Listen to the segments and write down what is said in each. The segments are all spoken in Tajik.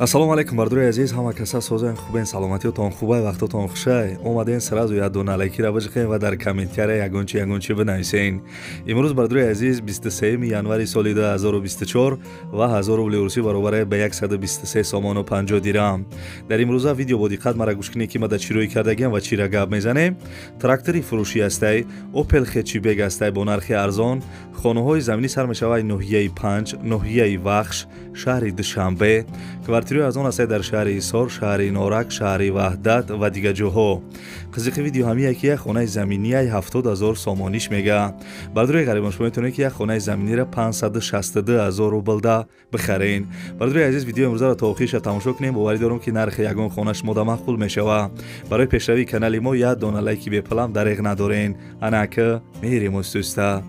Ассалому алайкум бардори азиз, ҳама каса созен хубен, саломатиётон хубай, вақтотон хушай. Омаден сразу як дона лайкира бижиқем ва дар комментария ягончи бинависен. Имрӯз бардори азиз 23 январи соли 2024 ва 1000 рубли русӣ баробар ба 123 сомону 50 дирам. Дар имрӯза видео бо диққат мара гӯш кунед, ки ма дар чӣ рӯй кардагиам ва чира гап мезанем. Трактори фурӯшӣ ҳастай, Opel Hatchback ҳастай бо нархи арзон. Хонаҳои заминӣ сар мешавад ноҳияи 5, ноҳияи Вахш, шаҳри Душанбе. Квартираҳои арзон ҳастанд дар шаҳри Ҳисор, шаҳри Норак, шаҳри Ваҳдат ва дигар ҷоҳо. Қизиқи видео ҳамие ки як хонаи заминияи 70 000 сомониш мега. Бардори ғарибон, шумо метавонед ки як хонаи заминиро 562 000 рублда бихарен. Бардори азиз, видеои имрӯзаро то охириша тамошо кунем. Боварӣ дорам, ки нархи ягон хона шумода маъқул мешавад. Барои пешравии канали мо як дона лайки бепалам дареғ надорен. Анака меҳрем устуста.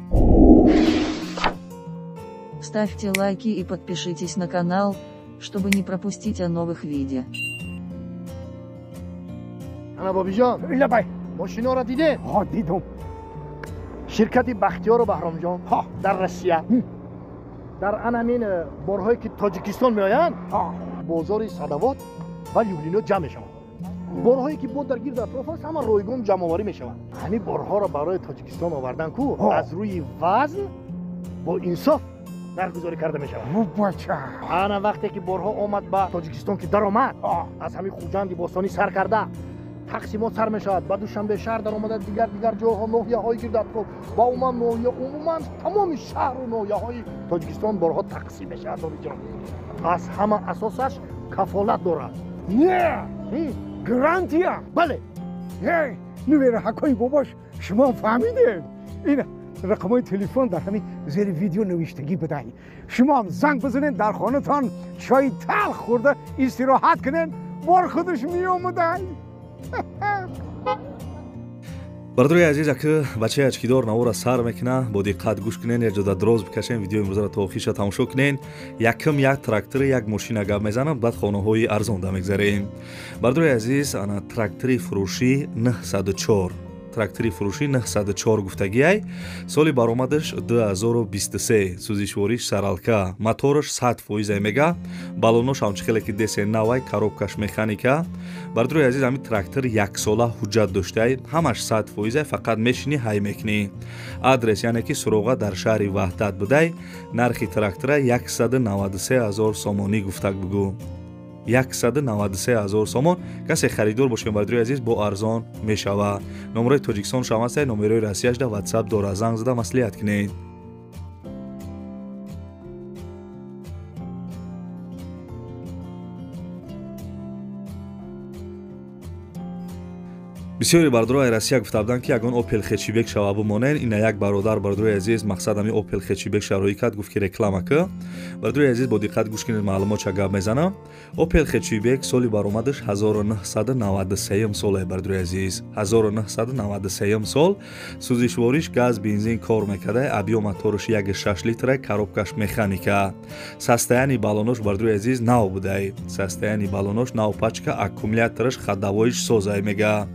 Ставьте лайки и подпишитесь на канал, чтобы не пропустить о новых видео. Ана Бобиҷон, Лабай. Мошиноро дидед? Ҳо, дидум. Ширкати Бахтиёру Баҳромҷон Ҳо. дар Россия дар анамин борҳое ки Тоҷикистон меоянд, бозори Садовод ва Люблино ҷамъ мешаванд. Борҳое ки бо дар гирду атроф аст, ҳама ройгон ҷамъоварӣ мешаванд. Ҳамин борҳоро барои Тоҷикистон овардан ку аз рӯи вазн бо инсоф нархгузорӣ карда мешавад. Бача. Ана вақте ки борҳо омад ба Тоҷикистон, ки даромад, аз ҳамин Хуҷанди бостонӣ сар карда тақсимот сар мешавад, ба Душанбе шаҳр даромада, дигар дигар ҷойҳо, ноҳияҳои гирду атроф ва умуман ноҳия, умуман тамоми шаҳру ноҳияҳои Тоҷикистон борҳо тақсим мешавад. Бобиҷон, аз ҳама асосаш кафолат дорад. Не, гарантия. Бале. Нувераҳакои бобош, шумо фаҳмидед, ин рақамҳои телефон дар ҳамин зери видео навиштагӣ будай. Шумоам занг бизанед, дар хонатон чои талх хӯрда истироҳат кунед, бор худаш меомадай. Бардори азиз, аки бачаи ачкидор навора сар мекуна, бо диққат гӯш кунен, як ҷода дроз бикашен, видеои имрӯзаро то охириша тамошо кунен. Якм як трактори, як мошина гап мезанам, баъд хонаҳои арзонда мегзарем. Бардори азиз, ана трактори фурӯшӣ 904, трактори фурӯшӣ 904 гуфтагиай, соли баромадаш 2023, сӯзишвориш саралка, мотораш 100 фоизай мега, балонош ҳамчи хеле ки десе навай, коробкаш механика. Бардори азиз, ҳамин трактор яксола ҳуҷҷат доштай, ҳамаш 100 фоизай, фақат мешинӣ, ҳай мекунӣ. Адрес, яъне ки суроға, дар шаҳри Ваҳдат будай. Нархи трактора 193 ҳазор сомонӣ гуфтак бугӯ, 193 ҳазор сомон. Касе харидор бошем, бардори азиз, бо арзон мешавад. Номерои Тоҷикистон шамастай, номерои Россияшда ватсап дора, занг зада маслиҳат кунед. Бисёре бардорои Россия гуфта буданд, ки ягон Opel Hatchback шава бимонен. Ина як бародар, бардорои азиз, мақсад ҳами Opel Hatchback шароӣ кард, гуфт, ки реклама ки. Бардорои азиз, бо диққат гӯш кунед, маълумот ча гап мезанам. Opel Hatchback соли баромадаш 1993 соле, бардорои азиз, 1993 сол. Сӯзишвориш газ, бензин кор мекарда, объём мотораш 1,6 литра, коробкаш механика. Состояние балонош, бардорои азиз, нав будай, состояние балонош нав, пачка, аккумулятораш, ходовойш созай мега.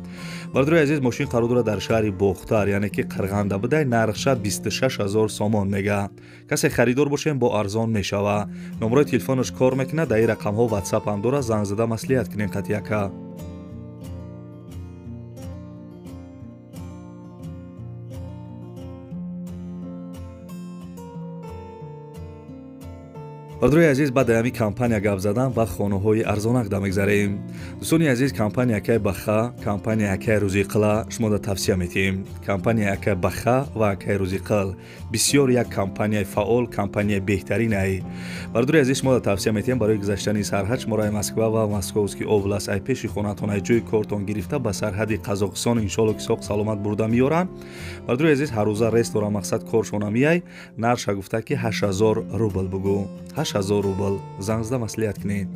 Бардорои азиз, мошин қарор дорад дар шаҳри Бохтар, яъне ки Қирғанда будай. Нархша 26 ҳазор сомон мега. Касе харидор бошем, бо арзон мешава. Номерои телефонаш кор мекунад, дар ин рақамҳо ватсап ҳам дорад, занг зада маслиҳат кунем қатъияка. Бардорои азиз, баъд ҳами компания гап задан ба хонаҳои арзонак да мегзарем. Дӯстони азиз, компания акай Баха, компания акай Рӯзиқила шумода тавсия метиҳем. Компания акай Баха ва акай Рӯзиқил бисёр як компанияи фаъол, компанияи беҳтаринай. Бардорои азиз, шумода тавсия метиҳем, барои гузаштани сарҳад шуморо ай Москва ва Московский область, ай пеши хонатон, ай ҷои кортон гирифта ба сарҳади Қазоқистон, иншоалло, ки соқ саломат бурда меёранд. Бардорои азиз, ҳаррӯза рейс дора, мақсад коршона меяй. Нарша гуфта, ки 8000 рубл бугӯ, 8000 рубл. Занг зада маслиҳат кунед.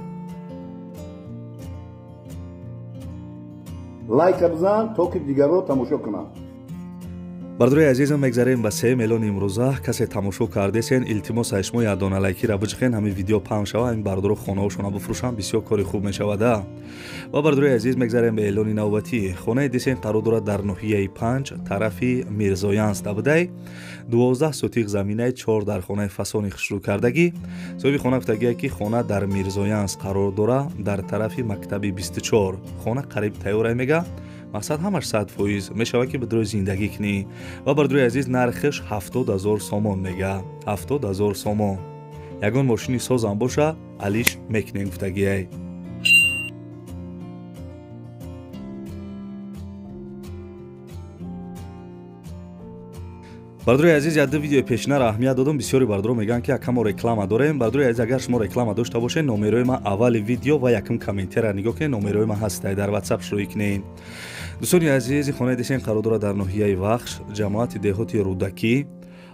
Лайка бизан, то ки дигарро тамошо кунанд. Бардори азизам, мегзарем ба 3 миллион имрӯза. Касе тамошо кардесен, илтимос аз шумо як дона лайкира биҷиқен, ҳамин видео паҳн шава, ҳамин бардоро хонаҳошона бифурӯшанд, бисёр кори хуб мешавада. Ва бардори азиз, мегзарем ба эълони навбатӣ. Хонаи десен қарор дорад дар ноҳияи 5 тарафи Мирзоянс табудай. 12 сотиқ заминаи 4 дар хонаи фасони хушрӯкардагӣ. Соҳиби хона гуфтагие ки хона дар Мирзоянс қарор дора, дар тарафи мактаби 24. Хона қариб тайёрай мега. Мақсад ҳамаш 100% мешавад ки бидрои зиндагӣ кунӣ. Ва бардори азиз, нархиш 70,000 сомон мега. 70,000 сомон. Ягон мошини созам боша, алиш мекунем гуфтагиай. Бардори азиз, як ду видеои пешинаро аҳамият додам. Бисёри бардоро мегӯянд ки якамо реклама дорем. Бардори азиз, агар шумо реклама дошта бошед, номерои ман аввали видео ва якум комментария нигоҳ кунед, номерои ман ҳастай, дар WhatsApp шурӯъ кунед. Дӯстони азиз, хонаи десен қарор дорад дар ноҳияи Вахш, ҷамоати деҳоти Рӯдакӣ.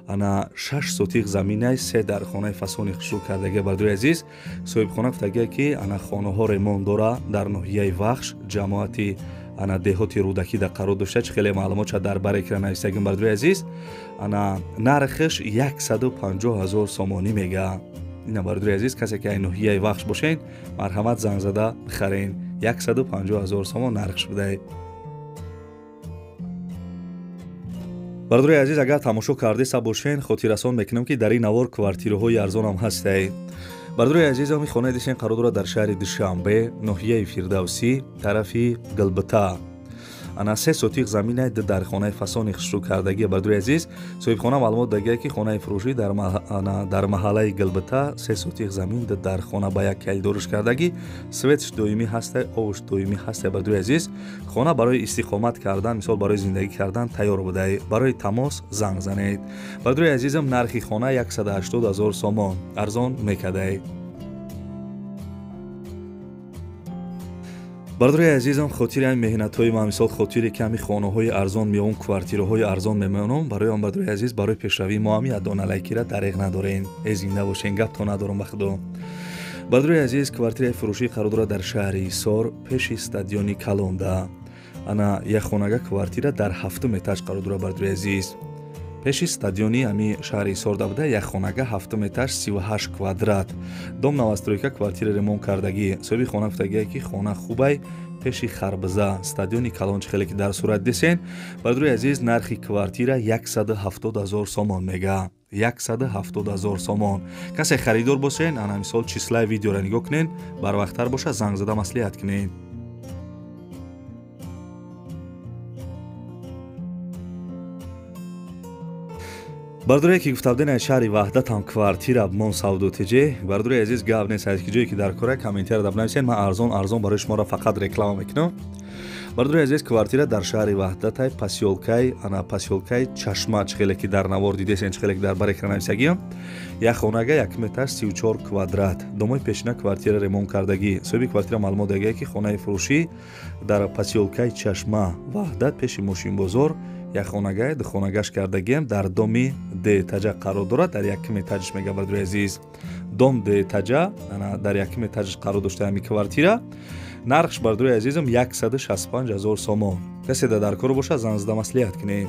Ана 6 сотиқ заминай, 3 дар хонаи фасони хушрӯ кардагия. Бардори азиз, соҳибхона гуфтагия ки ана хонаҳо ремонт дора дар ноҳияи Вахш, ҷамоати ана деҳоти Рӯдакӣ да қарор дошта. Чӣ хеле маълумот дар бар экран нависагим. Бардори азиз, ана нархиш 150,000 сомонӣ мега. Ина бардори азиз, касе ки ай ноҳияи Вахш бошен, марҳамат занг зада бихарен. 150,000 сомон нархш будай. Бардори азиз, агар тамошо кардеса бошен, хотиррасон мекунам ки дар ин навор квартираҳои арзонам ҳастай. Бардори азиз, ами хонаи десен қарор дорад дар шаҳри Душанбе, ноҳияи Фирдавсӣ, тарафи Гилбита. Ана 3 сотиқ заминай, 2 дар хонаи фасони хушрӯ кардагия. Бардори азиз, соҳибхона маълумот дагия ки хонаи фурӯшӣ дар маҳаллаи Гилбита 3 сотиқ замин, 2 дар хона ба як калидорш кардагӣ, светш доимӣ ҳастай, овш доимӣ ҳастай. Бардори азиз, хона барои истиқомат кардан, мисол барои зиндагӣ кардан тайёр будай. Барои тамос занг занед. Бардори азизам, нархи хона 180,000 сомон, арзон мекадай. Бардори азизам, хотири ҳамин меҳнатҳои ман, мисол хотире ки ҳамин хонаҳои арзон меом, квартираҳои арзон мемонам, барои он бардори азиз, барои пешравии мо ҳам як дона лайкира дареғ надорен. Э зинда бошен, гапто надорам ба худо. Бардори азиз, квартираи фурӯшӣ қарор дорад дар шаҳри Ҳисор, пеши стадиони Калонда. Ана як хонага квартира дар 7 этаж қарор дорад. Бардори азиз, пеши стадиони ҳами шаҳри Ҳисор да буда, як хонага 7 этаж, 38 квадрат. Дом новостройка, квартира ремонт кардагӣ. Соҳиби хона гуфтагие ки хона хубай, пеши Харбиза, стадиони Калон, чӣ хеле ки дар сурат десен. Бардори азиз, нархи квартира 170,000 сомон мега. 170,000 сомон. Касе харидор бошен, ана мисол числаи видеоро нигоҳ кунен, барвақттар боша занг зада маслиҳат кунед. Бардоре ки гуфта буден аз шаҳри Ваҳдат ҳам квартира мон савдотиҷе. Бардори азиз, гап нест, аз ки ҷое ки дар кора комментария да бинависен, ман арзон арзон барои шуморо фақат реклама мекунам. Бардори азиз, квартира дар шаҳри Ваҳдатай, посёлкай, ана посёлкай Чашма, чӣ хеле ки дар навор дидесен, чӣ хеле ки дар бар экран нависагиам. Як хонага 1 метр 34 квадрат. Домои пешина квартира ремонт кардагӣ. Соҳиби квартира маълумот дагия ки хонаи фурӯшӣ дар посёлкай Чашма, Ваҳдат, пеши мошинбозор, як хонагай, ду хонагаш кардагиам, дар доми д этажа қарор дорад, дар якум этажш мега. Бардори азиз, дом д этажа, ана дар якум этажш қарор дошта ҳами квартира. Нархш бардори азизам 165,000 сомон. Касе да дар кор боша, занг зада маслиҳат кунед.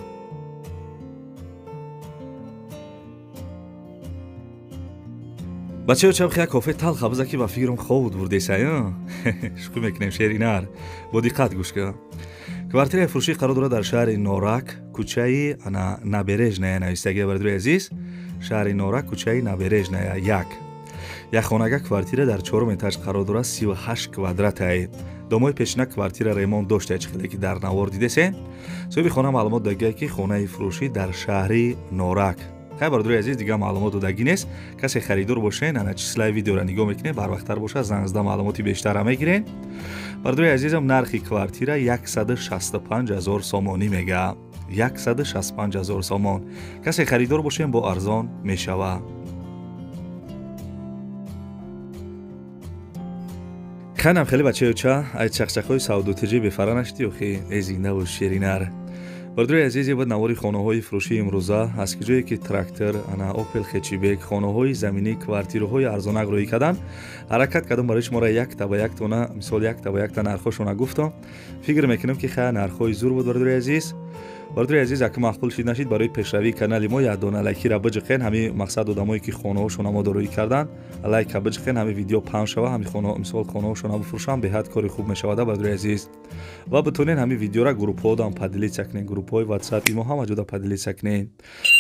Бачаё, чабхи як кофе талха биза ки ба фикрам хоб бурдесай. Шӯхӣ мекунем, шеринар. Бо диққат гӯш кун. Квартираи фурӯшӣ қарор дорад дар шаҳри Норак, кӯчаи ана Набережная навистагия. Бардори азиз, шаҳри Норак, кӯчаи Набережная 1. Як хонага квартира дар 4 этаж қарор дорад, 38 квадратай. Домои пешина квартира ремонт дошта, чӣ хеле ки дар навор дидесен. Соҳиби хона маълумот дагия ки хонаи фурӯшӣ дар шаҳри Норак. Хай бардори азиз, дигар маълумот додагӣ нест. Касе харидор бошен, ана числаи видеоро нигоҳ мекунед, барвақттар боша занг зада маълумоти бештарра мегирен. Бардори азизам, нархи квартира 165,000 сомонӣ мега. 165,000 сомон. Касе харидор бошен, бо арзон мешава. Ханам хеле бачаёча, ай чақчақҳои савдотиҷӣ бефара нашдӣ охи, э зинда бош шеринар. Бардори азиз, буд навори хонаҳои фурӯшии имрӯза, аз ки ҷое ки трактор, ана Опел хетчбек, хонаҳои заминӣ, квартираҳои арзонак рӯй кардан, ҳаракат кардам барои шуморо якта ба яктона, мисол якта ба якта нархҳошона гуфтам. Фикр мекунам ки хая нархҳои зур буд. Бардори азиз, Бародари азиз, ака маъқул шид нашид, барои пешравии канали мо як дона лайкира биҷиқен. Ҳамин мақсад одамое ки хонаҳошона мо дороӣ кардан, лайка биҷиқен, ҳамин видео паҳн шава, ҳамин хона мисол хонаҳошона бифурӯшанд, беҳад кори хуб мешавада, бародари азиз. Ва битонен ҳамин видеора группҳоодам поделиться кунен, группҳои WhatsApp имо ҳама ҷода поделиться кунен.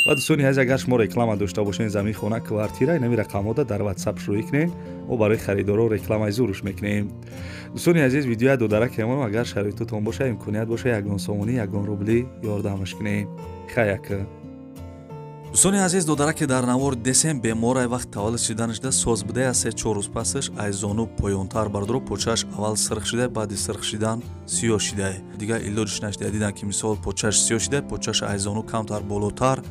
Ва дӯстони азиз, агар шумо реклама дошта бошен, замин, хона, квартира, инами рақамҳода дар WhatsApp шурӯъ кунен, мо барои харидоро рекламаи зуруш мекунем. Дӯстони азиз, видеоя додарак ҳамон, агар шароитотон боша, имконият боша, ягон сомонӣ, ягон рубли ёрдамаш кунем. Хаяка. Дӯстони азиз, додараке дар навор десем беморай вақт таваллуд шиданашда соз буде, аз 3-4 рӯз пасаш аз зону поёнтар бардоро почааш аввал сирх шида, баъди сирх шидан сиёҳ шида. Дигар илоҷиш нашида, дидан ки мисол почааш сиёҳ шида, почааш аз зону камтар болотар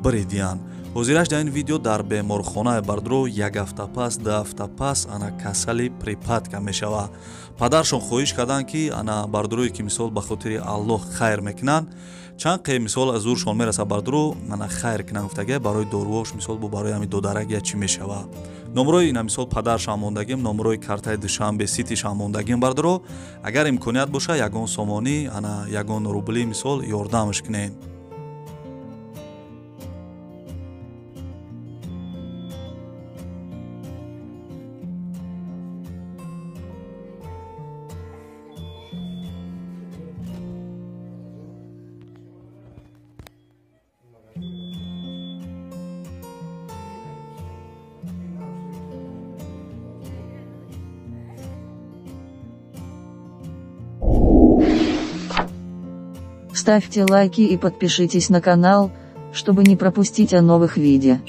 биридиян. Ҳозираш дар ин видео дар беморхонаи бардоро як ҳафта пас, 2 ҳафта пас ана касали припадка мешава. Падаршон хоҳиш карданд ки ана бардорое ки мисол ба хотири Аллоҳ хайр мекунанд, чанд қе мисол аз зуршон мераса бардоро ана хайр кунанд, гуфтага барои доруош мисол бо барои ҳамин додарак я чӣ мешава. Номрои ина мисол падаршам мондагим, номрои картаи Душанбе Ситишам мондагим бардоро, агар имконият боша ягон сомонӣ ана ягон рубли мисол ёрдамаш кунед. Ставьте лайки и подпишитесь на канал, чтобы не пропустить о новых видео.